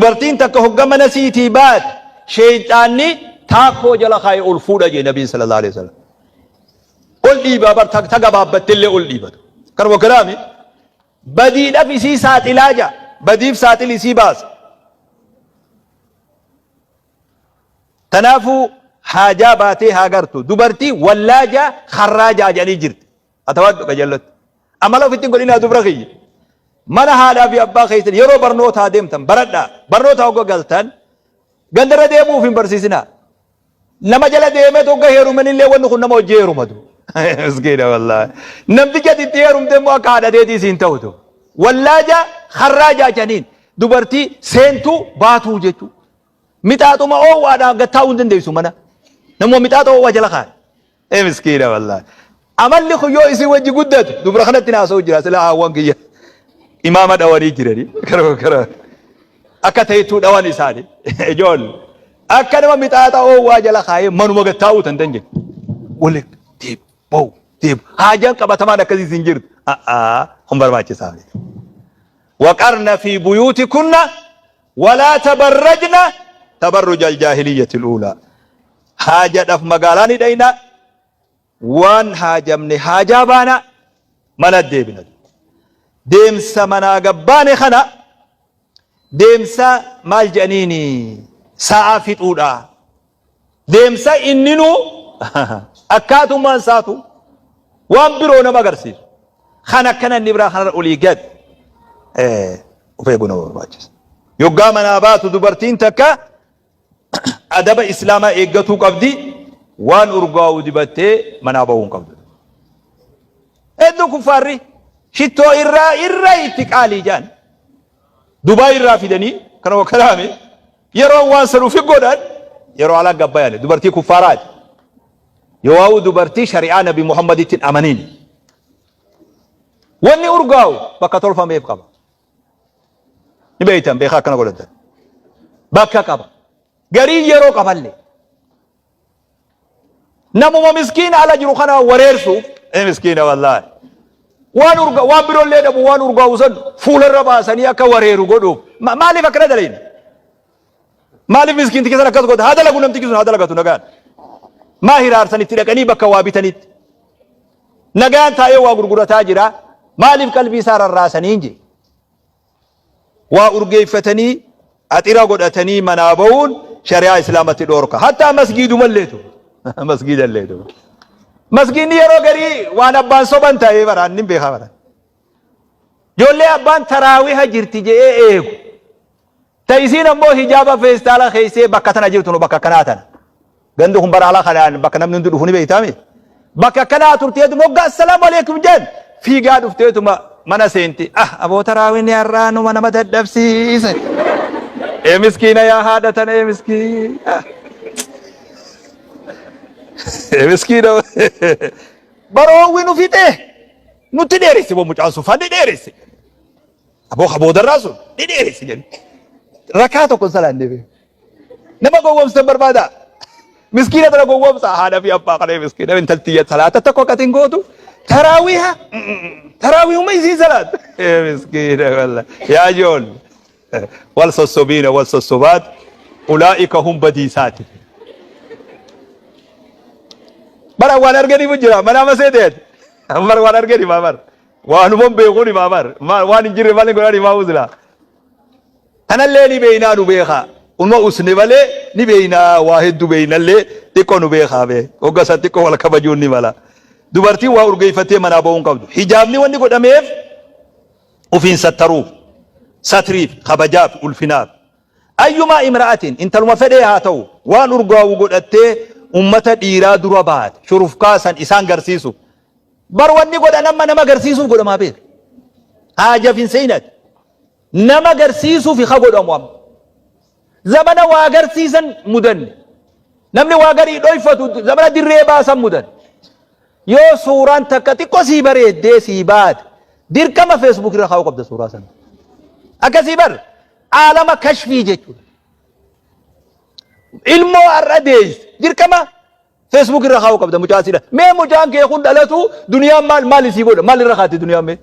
Dubartiin takka hogga mana siitii baate sheeyxaanni taakkoo jala kaa'ee ol fuudha jee nabiin sallallahu alaihi wasallam. Ol dhiibaa bar ta gabaabbattellee ol dhiibatu. Kanuma kanaami badiidhaaf isii saaxilaa jaa badiif saaxil isii baasa. Tanaafuu haajaa baatee haa gartu dubartii wallaajaa harraajaa jedhanii jirti. Atawadhu qajeellotti. Amala ofitti hin godhinaa dubra kiyya. Mana haadhaa fi abbaa keessan yeroo barnootaa deemtan baradhaa. Barnoota hogga galtan gandarra deemuuf hin barsiisinaa. Nama jala deemee hogga heerumanillee wanni kun nama hojii heerumatu. Miskiina wallaahi. Namticha ati itti heerumte immoo akka haadha teetii siin ta'utu. Wallaaja harraajaa janiin dubartii seentuu baatuu jechuudha. Mixaaxuma oowwaadhaan gad taa'uu hin dandeessu mana. Namuma mixaaxa oowwaa jala kaa'e. Ee miskiina wallaahi. Amalli kun yoo isin wajji guddate dubra kanatti naasa'u jira sila haawwan kiyya imaama dhawanii jirani. Kara kara akka ta'etu dhawan isaani ijoollee. Akka nama mixaaxa oowwaa jala kaa'ee manuma gad taa'uu tan dandeenye. Wali deebu ba'u deebu haajaan qabatamaan akkasii isin jirtu. A'aa kun barbaachisaa miti. Waqarna fi buyuutikunna Walaa tabarrajna tabarruja aljaahiliyyatil uulaa. Haajadhaf magaalaa ni dhayna, waan haajamne haajaa baana, mana deebina. Deemsa manaa gabbaane kana deemsa maal jedhaniini sa'aa fixuudha. Deemsa inninuu akkaatummaan isaatu waan biroo nama agarsiisu. Kan akkana inni biraa kanarra olii gad of eeguu nama barbaachisa. Yoggaa manaa baatu dubartiin takka adaba islaamaa eeggatuu qabdi waan urgaa'u dibattee manaa bahuu hin qabdu. Hedduu kuffaarri shittoo irraa irra itti qaalii jaan. Dubaay irraa fidanii kanuma kalaame yeroo waan san ufi godhan yeroo alaa gabbayani dubartii kuffaaraati. Yoo dubartii shari'aa Nabi Muhammaditti hin amaniin. Wanni urgaa'u bakka tolfameef qaba. Ni beektan beekaa akkana godhatan. Bakka qaba. Garii yeroo qaballee. Namuma miskiina ala jiru kana wareersuuf ee miskiina wallaahi. Waan urga waan biroollee dhabu waan urgaa'u san fuularra baasanii akka wareeru godhuuf maaliif akkana dalayna? Maaliif miskiinti keessan akkas godha? Haa dalagu namtichi sun haa dalagatu nagaan. Maa hiraarsan itti dhaqanii bakka waa bitanitti. Nagaan taa'ee waa gurgurataa jira. Maaliif qalbii isaa rarraasanii hin jee? Waa urgeeffatanii axira godhatanii manaa bahuun shari'aa islaamatti dhoorka. Hattaa masgiidumalleetu. Masgiidalleetu. Masgiidni yeroo garii waan abbaan soban ta'ee baraan ni beekaa baraan. Ijoollee abbaan taraawiha jirti je'ee eegu. Ta isiin ammoo hijaaba feestaala keessee bakka tana jirtu nu bakka akkanaa tana. Gandi kun bara ala kanaan bakka namni hundi dhufu ni beektaami. Bakka akkanaa turteetu mogga assalaamu alaikum jedhan fiigaa dhufteetuma mana seenti. Ah aboo taraawinni har'aa numa nama dadhabsiise. Ee miskiina yaa haadha tana ee miskiina. Ee miskiina. Baroowwi nu fixee nutti dheeresse boo mucaan sun fanni dheeresse. Aboo ka boodarraa sun ni dheeresse jedhu. Rakaa tokko hin salaanne bee. Nama gowwoomsitan barbaada. Miskiina tana gowwoomsa haadha fi abbaa kana miskiina intalti salaata tokko akkati hin gootu. Taraawiha taraawihuma isiin salaat. Miskiina walla yaa ijool wal sossobiina wal sossobaat ulaa'ika hum badiisaati. Bara waan arganiif jira mana masee ta'e. Bara waan arganiif bara. Waanuman beekuun himaa bar. Waan hin jirre malee godhaan himaa usla. Tanallee ni beeynaa nu beekaa. Unuma usne malee ni beeynaa waa hedduu beeynallee xiqqoo nu beekaa bee. Hogga san xiqqoo wal kabajuun ni mala. Dubartiin waa urgeeffattee manaa ba'uu hin qabdu. Hijaabni wanni godhameef ofiin sattaruuf, satriif, kabajaaf, ulfinaaf. Ayyumaa imra'atin intaluma fedhee haa ta'u waan urgaawu godhattee ummata dhiiraa dura baate shurufkaa san isaan garsiisuuf. Bar wanni godhan amma nama garsiisuuf godhamaa beeka. Haajaf hin seenati. Nama garsiisuuf ka godhamu amma. Zamana waa garsiisan mudanne. Namni waa garii dhoyfatu zamana dirree baasan mudan. Yoo suuraan takka xiqqoo sii bareeddee sii baate dirqama Facebook irra kaa'uu qabda suuraa sana. Akkasii bar aalama kashfii jechuudha. Ilmoo har'a deesse dirqama Facebook irra kaa'uu qabda mucaa siidha. Mee mucaan kee kun dhalatu duniyaan maal maal isii godha maal irra kaati duniyaan mee?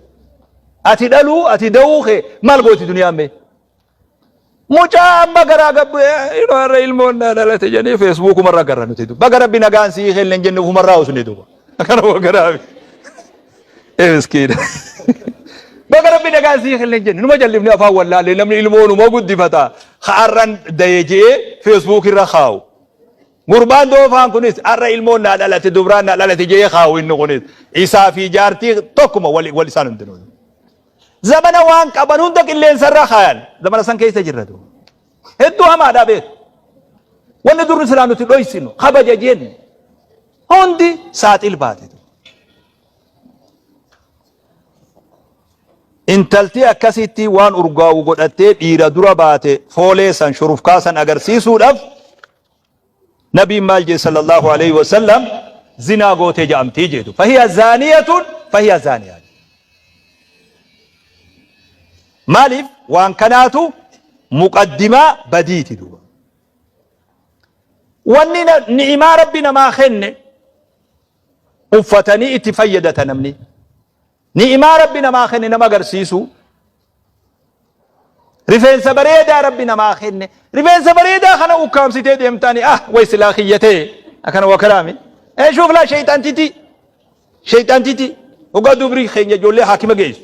Ati dhaluu ati da'uu kee maal gooti duniyaan mee? Mucaa amma garaa gabbu yeroo har'a ilmoon naa dhalate jedhanii feesbuukumarra agarra nuti duuba. Baga rabbi nagaan sii kenne hin jenne ofumarraa usne duuba. Akkana garaa ee miskiina. Baga rabbi nagaan sii kenne hin jenne numa jallifne afaan wallaalee namni ilmoonuma guddifata. Har'an dayee je'ee feesbuuk irra kaa'u. Gurbaan doofaan kunis har'a ilmoon naa dhalate dubraan naa dhalate je'ee kaa'u inni kunis isaa fi jaartii tokkuma wal isaan hundinuu. Zamana waan qaban hunda qilleensarra kaayan. Zamana san keessa jirra duuba. Hedduu hamaadhaa beeku. Wanni durri silaa nuti dhoysinu kabaja jennu hundi saaxil baate. Intalti akkasitti waan urgaa'u godhattee dhiira dura baate foolee san shurufkaa san agarsiisuudhaaf Nabiin maal jee sallallahu alayhi wa sallam zinaa gootee ja'amtii jeetu. Fahiya zaaniyatun fahiya zaaniya. Maaliif waan kanaatu muqaddimaa badiiti duuba. Wanni ni'imaa rabbi namaa kenne uffatanii itti fayyadata namni. Ni'imaa Rabbi namaa kenne nama agarsiisuu. Rifeensa bareedaa Rabbi namaa kenne. Rifeensa bareedaa kana ukkaamsitee deemtaani ah way silaa kiyyatee akkana waa kalaami. Ee shuuf laa sheeyxaantiti. Sheeyxaantiti. Hoggaa dubrii keenya ijoollee haakima geessu.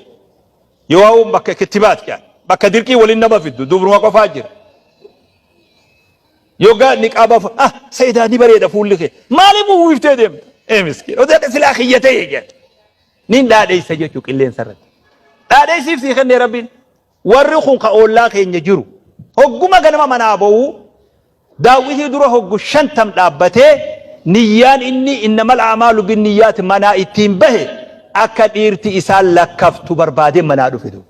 Yoo haa'uun bakka kittibaat jedhan. Bakka dirqii waliin nama fiddu dubruma qofaa jira. Yoggaa niqaaba ah sayidaa ni bareeda fuulli kee. Maaliif uwwiftee deemta? Ee miskiin. Oduu silaa kiyyatee jedhan. Nin dhaadheessa jechuu qilleensa irratti. Dhaadheessiif sii kennee Rabbiin. Warri kun ka oollaa keenya jiru. Hogguma ganama manaa ba'uu daawwitii dura hoggu 50 dhaabbatee niyyaan inni innamal a'maalu binniyyaat manaa ittiin bahe akka dhiirti isaan lakkaftu barbaadee manaa dhufe duuba.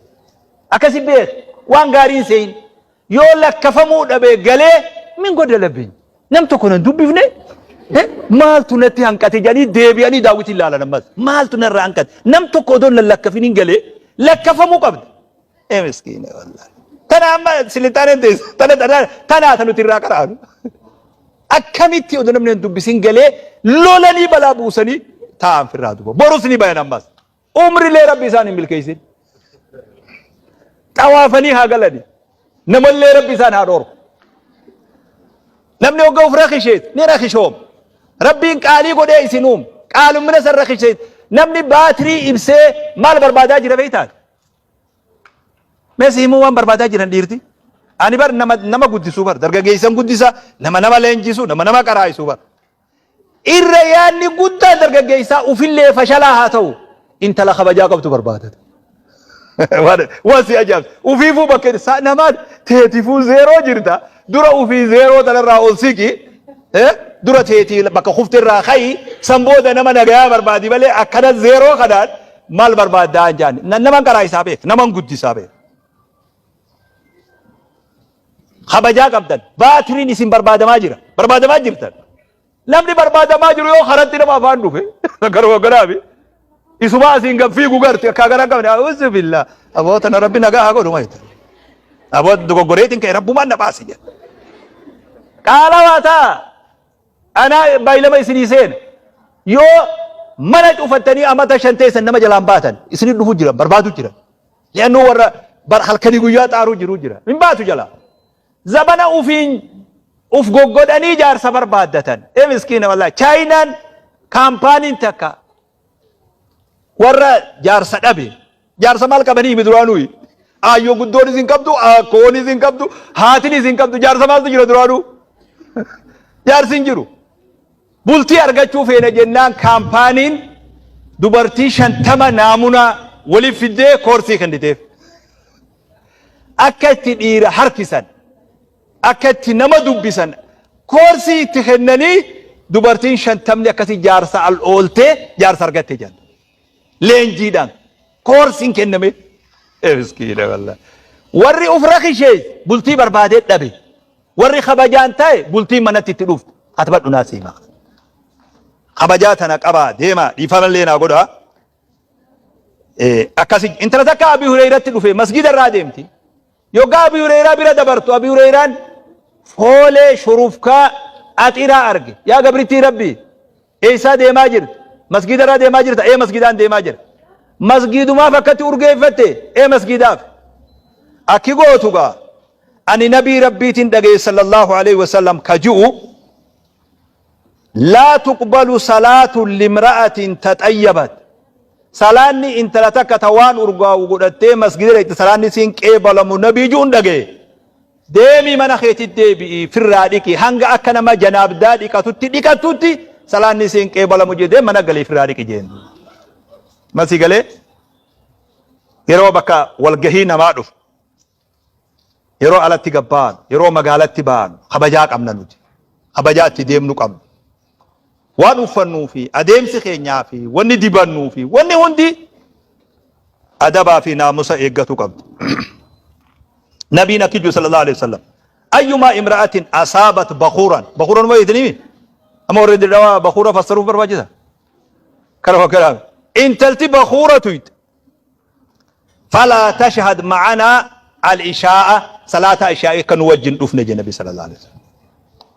Akkasi beek waan gaariin seeyin. Yoo lakkafamuu dhabe galee min godalabbiin. Nam tokko nan dubbifne maaltu natti hanqate jedhanii deebi'anii daawwitiin ilaalan ammas. Maaltu narraa hanqate? Nam tokko odoo nan lakkafin hin galee lakkafamuu qabda. Ee miskiina wallaahi. Tana amma silixaaneen teessa. Tana tana tanaa ta nuti irraa qara'anu. Akkamitti odoo namni hin dubbisin galee lolanii balaa buusanii taa'an firraa duuba. Borus ni bayan ammas. Umrilee Rabbi isaan hin milkeessin. Xawaafanii haa galani. Namallee Rabbi isaan haa dhoorku. Namni hogga uf rakisheet ni rakishoom. Rabbiin qaalii godhee isin uume. Qaalummina san rakisheet. Namni baatirii ibsee maal barbaadaa jira beektaa? Mee si himuu waan barbaadaa jiran dhiirti. Ani bar nama nama guddisuu bar dargaggeessan guddisa nama nama leenjisu nama nama qaraa'isu bar. Irra yaadni guddaan dargaggeessaa ufillee fashalaa haa ta'u intala kabajaa qabtu barbaadata. Waan si ajaa'ibsu. Ufiifuu bakka namaan teetifuu zeeroo jirta. Dura ufii zeeroo tanarraa ol siqi. Dura teetii bakka kufte irraa ka'i. San booda nama nagayaa barbaadi malee akkana zeeroo kanaan maal barbaaddaa hin jaanne. Naman karaa isaa beek. Naman guddisaa beek. Kabajaa qabdan. Baatiriin isin barbaadamaa jira. Barbaadamaa jirtan. Namni barbaadamaa jiru yoo karatti nama afaan dhufe garuu garaafi isumaa asiin gad fiigu garti akka gara qabne a'uuzu billah aboo tana rabbi nagaa haa godhu maayita. Aboo dogoggoreetiin ka'e rabbumaan na baase jedha. Qaalawaa ta'a. Anaa baay'ilama isinii seena. Yoo mana cufattanii amata shan teessan nama jalaan baatan isinii dhufu jiran barbaadu jiran. Li'annuu warra bar halkanii guyyaa xaaruu jiru jira. Hin baatu jalaa. Zabana ufiin uf goggodhanii jaarsa barbaaddatan. Ee miskiina wallaahi. Chaayinaan kaampaaniin takka warra jaarsa dhabe. Jaarsa maal qabanii himi duraanuyi. Aayyoo guddoonis hin qabdu, akkoonis hin qabdu, haatinis hin qabdu. Jaarsa maaltu jira duraanuu? Jaarsi hin jiru. Bultii argachuu feena jennaan kaampaaniin dubartii 50 naamunaa waliif fiddee koorsii kenniteef. Akka itti dhiira harkisan, akka itti nama dubbisan koorsii itti kennanii dubartiin shantamni akkasii jaarsa al ooltee jaarsa argatte jedhan. Leenjiidhaan koorsiin kenname. Miskiina wallahi. Warri uf rakishees bultii barbaadee dhabe. Warri kabajaan ta'e bultiin manatti itti dhuftu. Katabadhu naa siima. Kabajaa tana qabaa deemaa dhiifamallee naa godhaa. Akkasi intala takka Abi Hureyratti dhufe masgida irraa deemti. Yoggaa Abi Hureyraa bira dabartu Abi Hureyraan foolee shurufkaa axiraa arge. Yaa gabrittii Rabbii eessaa deemaa jirta? Masgida irraa deemaa jirta? Ee masgidaan deemaa jira. Masgidumaaf akkatti urgeeffatte? Ee masgidaaf. Akki gootu gaa. Ani nabii Rabbiitiin dhagaye sallallahu alaihi wasallam ka ji'u laa tuqbalu salaatun limra'atin taxayyabat. Salaanni intala takka ta waan urgaa'u godhattee masgida dhaqxe salaanni siin qeebalamu nabii ji'uun dhagaye. Deemii mana keetti deebi'ii firraa dhiqi hanga akka nama janaabdaa dhiqatutti dhiqattutti salaanni siin qeebalamu jedhee mana galee firraa dhiqi jeen. Masii galee yeroo bakka walgahii namaa dhufu yeroo alatti gabbaanu yeroo magaalatti baanu kabajaa qabna nuti kabajaa itti deemnu qabna. Waan uffannuu fi adeemsi keenyaa fi wanni dibannuu fi wanni hundi adabaa fi naamusa eeggatu qabdi. Nabiin akki jiru sallallahu alaihi wasallam. Ayyumaa imra'atin asaabat bakuuran. Bakuuran ma beektanii? Amma warri dirqama bakuura fassaruuf barbaachisa. Kana fakkaata. Intalti bakuura tuyte. Falaa tashhad ma'anaa al-ishaa'a salaata ishaa'ii akka nu wajjin dhufne jedhe Nabi sallallahu alaihi wasallam.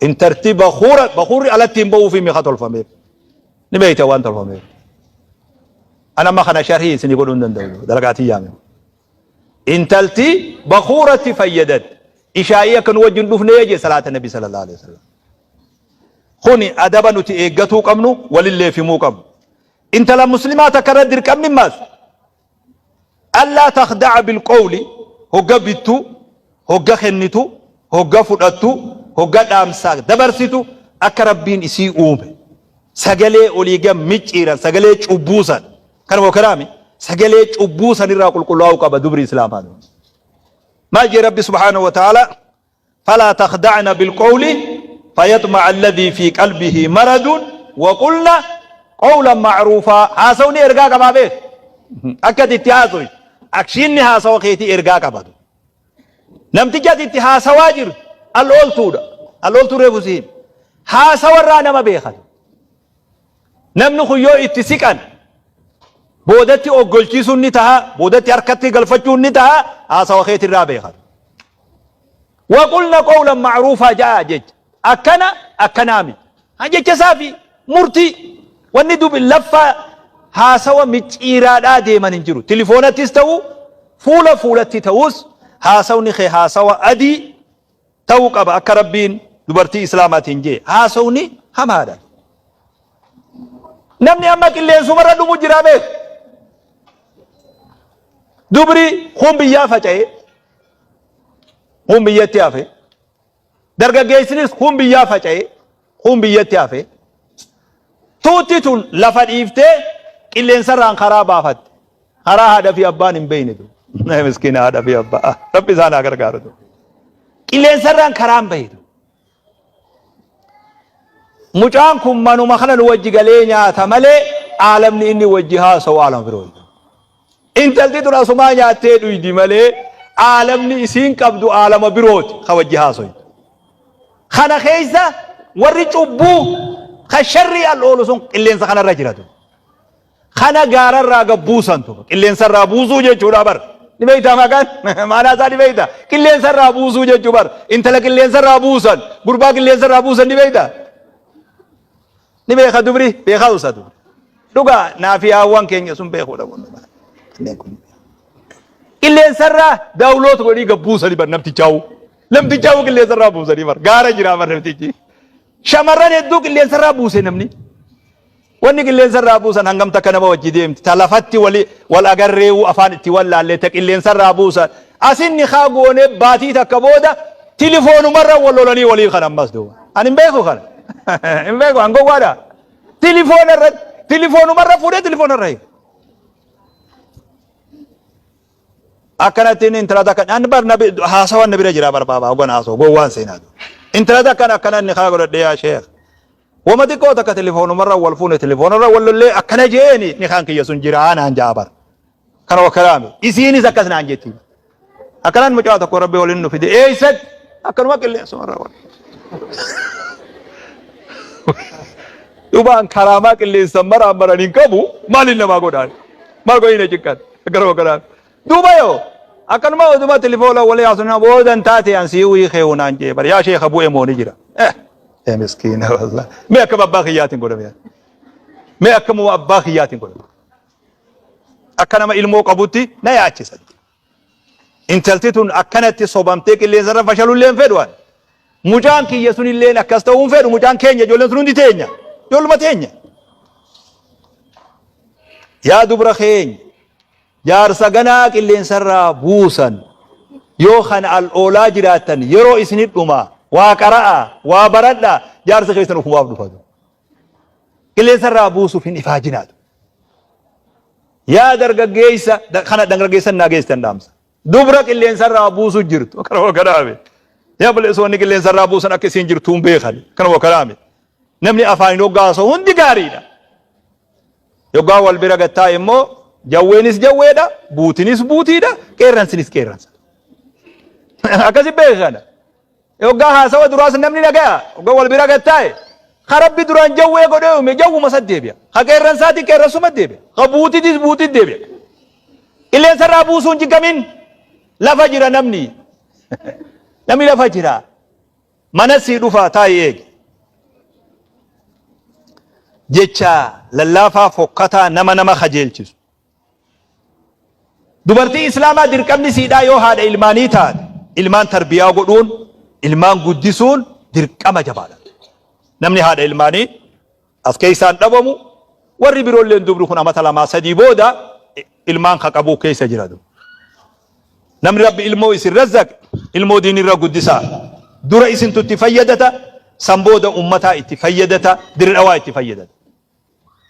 Intalti bakuura bakuurri alatti hin ba'uufi mi'a tolfameef. Ni beekta waan tolfameef. Ana amma kana sharhii isinii godhuu hin danda'u dalagaatii yaame. Intalti bakuuratti fayyadatte ishaa'ii akka nu wajjin dhufne jedhe salaata Nabi sallallahu alaihi wasallam. Kuni adaba nuti eeggatuu qabnu walilleef himuu qabnu. Intala muslimaa takka irra dirqamni maas allaa takhda'a bilqowli hogga bittu, hogga kennitu, hogga fudhattu, hogga dhaamsa dabarsitu akka Rabbiin isii uume sagalee olii gad micciiran sagalee cubbuu san kanuma karaami sagalee cubbuu san irraa qulqullaa'uu qaba dubri islaamaa. Maal jee Rabbi subhaanahu wa ta'ala? Falaa takhda'na bilqowli fayaxma'a alladhii fii qalbihi maradun waqulna qowlan ma'ruufaa. Haasawni ergaa qabaa beek. Akka ati itti haasoytu akshiinni haasawa keetii ergaa qabatu. Namtichi ati itti haasawaa jirtu al ooltuudha. Al ooltuu reefu si hime. Haasawa irraa nama beekatu. Namni kun yoo itti siqan boodatti oggolchiisuun ni taha, boodatti harkatti galfachuun ni taha, haasawa keetirraa beekan. Waqulna qawlan ma'ruufaa ja'a jecha. Akkana akkanaa miti. Ha jecha isaa fi murtii wanni dubi laffaa haasawa micciiraadhaa deeman hin jiru. Tilifoonattis ta'u fuula fuulatti ta'us haasawni kee haasawa adii ta'uu qaba akka Rabbiin dubartii Islaamaatiin jee haasawni hamaadha. Namni amma qilleensumarra dhumu jira beeku. Dubri kun biyyaa faca'e kun biyyatti hafe dargaggeessinis kun biyyaa faca'e kun biyyatti hafe tuutti tun lafa dhiiftee qilleensarraan karaa baafatte. Karaa haadha fi abbaan hin beeyne tu. Miskiina haadha fi abbaa. Rabbi isaan haa gargaaru tu. Qilleensarraan karaan bahe tu. Mucaan kun manuma kana nu wajji galee nyaata malee aalamni inni wajji haasa'u aalama biroo. Intalti tun asumaa nyaattee dhuydi malee aalamni isiin qabdu aalama birooti ka wajji haasoytu. Kana keessa warri cubbuu ka sharrii al oolu sun qilleensa kanarra jiratu. Kana gaararraa gad buusantu qilleensarraa buusuu jechuudha bar. Ni beektaa maqaan maanaa isaa ni beektaa qilleensarraa buusuu jechuu bar. Intala qilleensarraa buusan gurbaa qilleensarraa buusan ni beektaa. Ni beeka dubri beekaa usa dubri. Dhugaa naafi haawwan keenya sun beekuudha kun. Qilleensarraa daawuloot godhii gad buusanii bar namtichaa'u. Namtichaa'u qilleensarraa buusanii bar gaara jiraa bar namtichi. Shamarran hedduu qilleensarraa buuse namni. Wanni qilleensa irraa buusan hangam takka nama wajji deemti. Ta lafatti wali wal agarreewu afaan itti wallaalle ta qilleensa irraa buusan. Asin nikaa goonee baatii takka booda tilifoonumarra wal lolanii walii kan ammas duuba. Ani hin beeku kana. Hin beeku an gowwaadha. Tilifoona irratti tilifoonumarra fuudhee tilifoona irra hiika. Akkanatti inni intala takka an bar nabi haasawan na bira jira bar baabaa hogan haasawa gowwaan seenaa. Intala takkan akkana inni kaa godhadhe yaa sheekh. Woma xiqqoo takka telefoonumarra wal fuune telefoonarra wal lollee akkana jeeni nikaan kiyya sun jira naan ja'a bar. Kana wakkalaame isiinis akkas naan jetti. Akkanaan mucaa tokko rabbi waliin nu fide eessatti akkanuma qilleensumarra wal. Dhubaan karaamaa qilleensa maraan maran hin qabu maaliin namaa godhaan maal godhina cinqan akkana wakkalaame. Duuba yoo akkanuma oduma telefoona walii haasofna boodan taate an sii wii keewu naan jee bar yaa sheekha bu'e moo ni jira. Eh eh miskiina wallah. Mee akkam abbaa kiyyaatiin godhame yaa. Mee akkamuma abbaa kiyyaatiin godhame. Akka nama ilmoo qabutti na yaachisa. Intalti tun akkanatti sobamtee qilleensarra fashalullee hin fedhu ani. Mucaan kiyya sunilleen akkas ta'uu hin fedhu. Mucaan keenya ijoolleen sun hundi teenya. Ijoolluma teenya. Yaa dubra keenya jaarsa ganaa qilleensarraa buusan yoo kan al oolaa jiraattan yeroo isinit dhuma waa qara'a waa baradha jaarsa keessan ofumaaf dhufatu. Qilleensarraa buusuuf hin ifaajinaatu. Yaa dargaggeessa kana dargaggeessan naa geessitan dhaamsa. Dubra qilleensarraa buusu jirtu. Kana waa kanaame. Yaa balleessoonni qilleensarraa buusan akka isiin jirtu hin beekan. Kana waa kanaame. Namni afaan hin hoggaasu hundi gaariidha. Yoggaa wal bira gattaa immoo jawweenis jawweedha, buutinis buutiidha, qeerransinis qeerransa. Akkasi beekana. Yoggaa haasawa duraas namni dhagaya. Yoggaa wal bira gad taa'e. Ka Rabbi duraan jawwee godhee uume jawwuma san deebi'a. Ka qeerransaati qeerransuma deebi'a. Ka buutitis buutit deebi'a. Qilleensarraa buusuun cinqamin lafa jira namni. Namni lafa jira. Mana sii dhufaa taa'i eegi. Jecha lallaafaa fokkataa nama nama kajeelchisu. Dubartii Islaamaa dirqamni siidhaa yoo haadha ilmaanii taate ilmaan tarbiyaa godhuun ilmaan guddisuun dirqama jabaadha. Namni haadha ilmaanii as keessaan dhabamu warri biroolleen dubri kun amata lamaa sadii booda ilmaan ka qabuu keessa jira. Namni Rabbi ilmoo isin razzaqe ilmoo diinirra guddisaa. Dura isintu itti fayyadata san booda ummataa itti fayyadata dirri dhawaa itti fayyadata.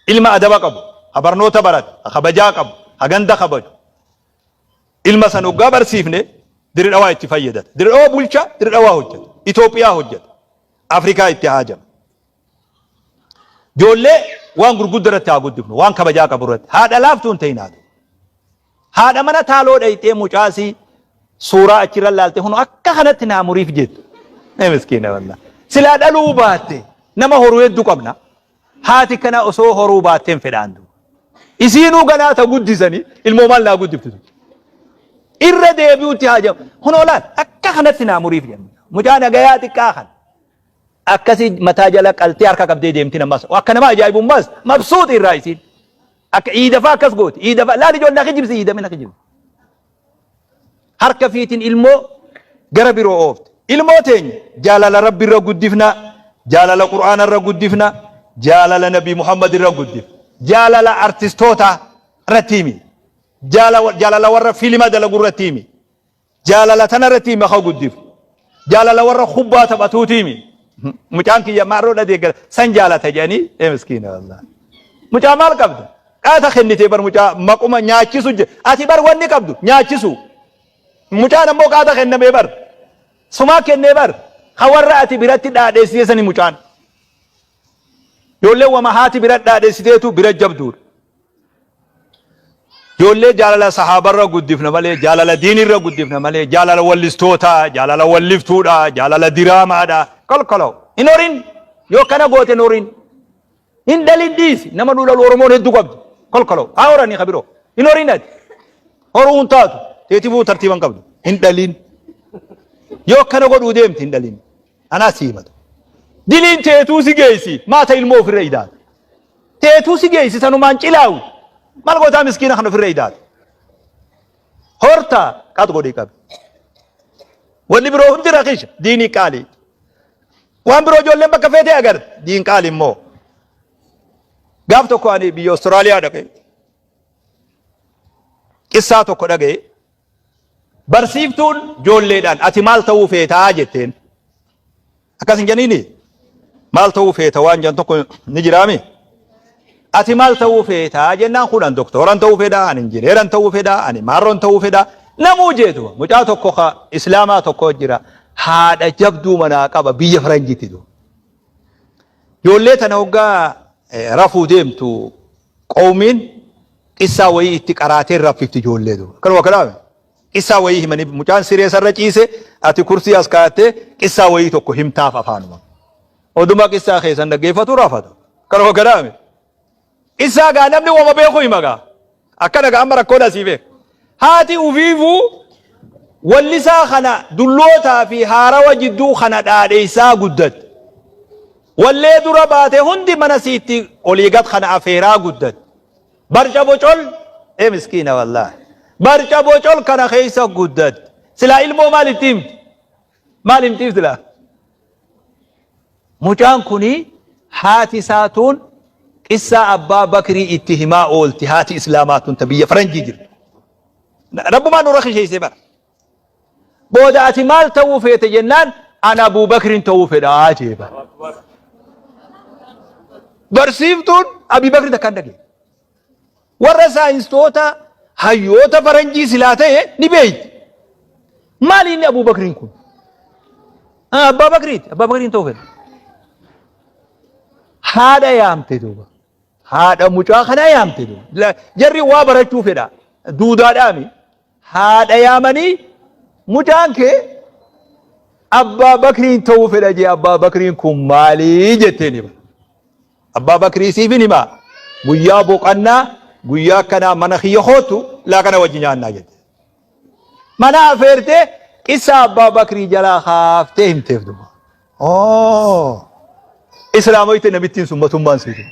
Ilma adaba qabu, ka barnoota barate, ka kabajaa qabu, ka ganda kabaju. Ilma san hoggaa barsiifne Dirre Dhawaa itti fayyadata. Dirre Dhawaa bulcha, Dirre Dhawaa hojjeta. Itoophiyaa hojjeta. Afrikaa itti haajama. Ijoollee waan gurguddaa irratti haa guddifnu, waan kabajaa qabu irratti. Haadha laaftuu hin ta'in haadha. Haadha mana taaloo dhayxee mucaasii suuraa achirra laalte hunu akka kanatti naa muriif jettu. Ee miskiina wallah. Silaa dhaluu baatte nama horuu hedduu qabna. Haati kana osoo horuu baatteen fedhaan duuba. Isiinuu ganaa ta guddisanii ilmoo maal naa guddiftu. Irra deebi'utti haa jedhamu. Hunoo laal akka kanatti naa muriif jenna. Mucaa nagayaa xiqqaa kana. Akkasi mataa jala qaltee harka qabdee deemti namas. Akka nama ajaa'ibummaas mabsuuxi irraa isiin. Akka iida fa'aa akkas gooti. Iida fa'aa laal ijoollee na kijibsi iida na kijibsi. Harka fiitiin ilmoo gara biroo oofte. Ilmoo teenya jaalala Rabbi irra guddifna, jaalala Qur'aana irra guddifna, jaalala Nabi Muhammad irra guddifna. Jaalala artistoota irratti himi. Jaalala warra fiilima dalagu irratti himi. Jaalala tana irratti himi haa guddifnu. Jaalala warra kubbaa taphatuuti himi. Mucaan kiyya maarroo dha deeggara san jaalata jedhanii ee miskiina wallah. Mucaa maal qabda? Qaata kennitee bar mucaa maquma nyaachisu je. Ati bar wanni qabdu nyaachisu. Mucaan ammoo qaata kennamee bar. Sumaa kennee bar. Ka warra ati biratti dhaadheessitee sani mucaan. Ijoolleen wama haati bira dhaadheessiteetu bira jabduudha. Ijoollee jaalala sahaabarra guddifna malee, jaalala diinirra guddifna malee, jaalala wallistootaa, jaalala walliftuudha, jaalala diraamaadha. Kolkoloo. Hin horin. Yoo kana goote hin horin. Hin dhalin dhiisi. Nama nu dhalu Oromoon hedduu qabdi. Kolkoloo. Haa horanii ka biroo. Hin horin ati. Horuu hin taatu. Teetifuu tartiiban qabdu. Hin dhalin. Yoo akkana godhuu deemte hin dhalin. Anaa si himatu. Diliin teetuu si geessi. Maata ilmoo ofirra idaata. Teetuu si geessi sanumaan cilaawu. Maal gootaa miskiina kan ofirra idaata. Horta qax godhii qabi. Wanni biroo hundi rakisha diinii qaalii. Waan biroo ijoolleen bakka feetee agarte diin qaali immoo. Gaaf tokko ani biyya Austraaliyaa dhaqe. Qissaa tokko dhaga'e. Barsiiftuun joolleedhaan ati maal ta'uu feetaa jetteen. Akkas hin jeniini? Maal ta'uu feeta waan jedhan tokko ni jiraami? Ati maal ta'uu feetaa jennaan kun an doktooran ta'uu fedha, an injineeran ta'uu fedha, ani maarroon ta'uu fedha. Namuu jeetu mucaa tokko ka islaamaa tokko jira haadha jabduu manaa qaba biyya faranjiitti jiru. Ijoollee tana hoggaa rafuu deemtu qawmiin qissaa wayii itti qaraatee raffifti ijoollee duuba. Akkanuma kanaame. Qissaa wayii himanii mucaan siree sarra ciise ati kursii as kaa'attee qissaa wayii tokko himtaaf afaanuma. Oduma qissaa keessan dhaggeeffatu rafata. Akkanuma kanaame. Qissaa gaa namni wama beeku hima gaa. Akkana gaa amma rakkoon asii beeku. Haati ufiifuu wallisaa kana dullootaa fi haarawa jidduu kana dhaadheessaa guddatte. Wallee dura baate hundi mana siitti olii gad kana afeeraa guddatte. Barca bocol ee miskiina wallaahi. Barca bocol kana keessa guddatte. Silaa ilmoo maal itti himti? Maal himtiif silaa? Mucaan kuni haati isaa tun qissaa Abbaa Bakrii itti himaa oolti haati Islaamaa tun ta biyya faranjii jirtu. Rabbumaan nurra kisheessee bara. Booda ati maal ta'uu feete jennaan an Abuu Bakriin ta'uu fedhaa jee bara. Barsiiftuun Abii Bakri takka hin dhageenye. Warra saayinstoota hayyoota faranjii silaa ta'e ni beeyti. Maali inni Abuu Bakriin kun? Abbaa Bakriiti. Abbaa Bakriin ta'uu fedha. Haadha yaamte duuba. Haadha mucaa kanaa yaamte duuba. Jarri waa barachuu fedha. Duudaadhaami. Haadha yaamanii mucaan kee Abbaa Bakriin ta'uu fedha jee Abbaa Bakriin kun maalii jetteen hima. Abbaa Bakrii siifin himaa guyyaa boqannaa guyyaa akkanaa mana kiyya kootu laaqana wajji nyaannaa jette. Mana afeertee qissaa Abbaa Bakrii jalaa kaaftee himteef duuba. Oo! Islaamoyte namittiin sun matummaan siiti.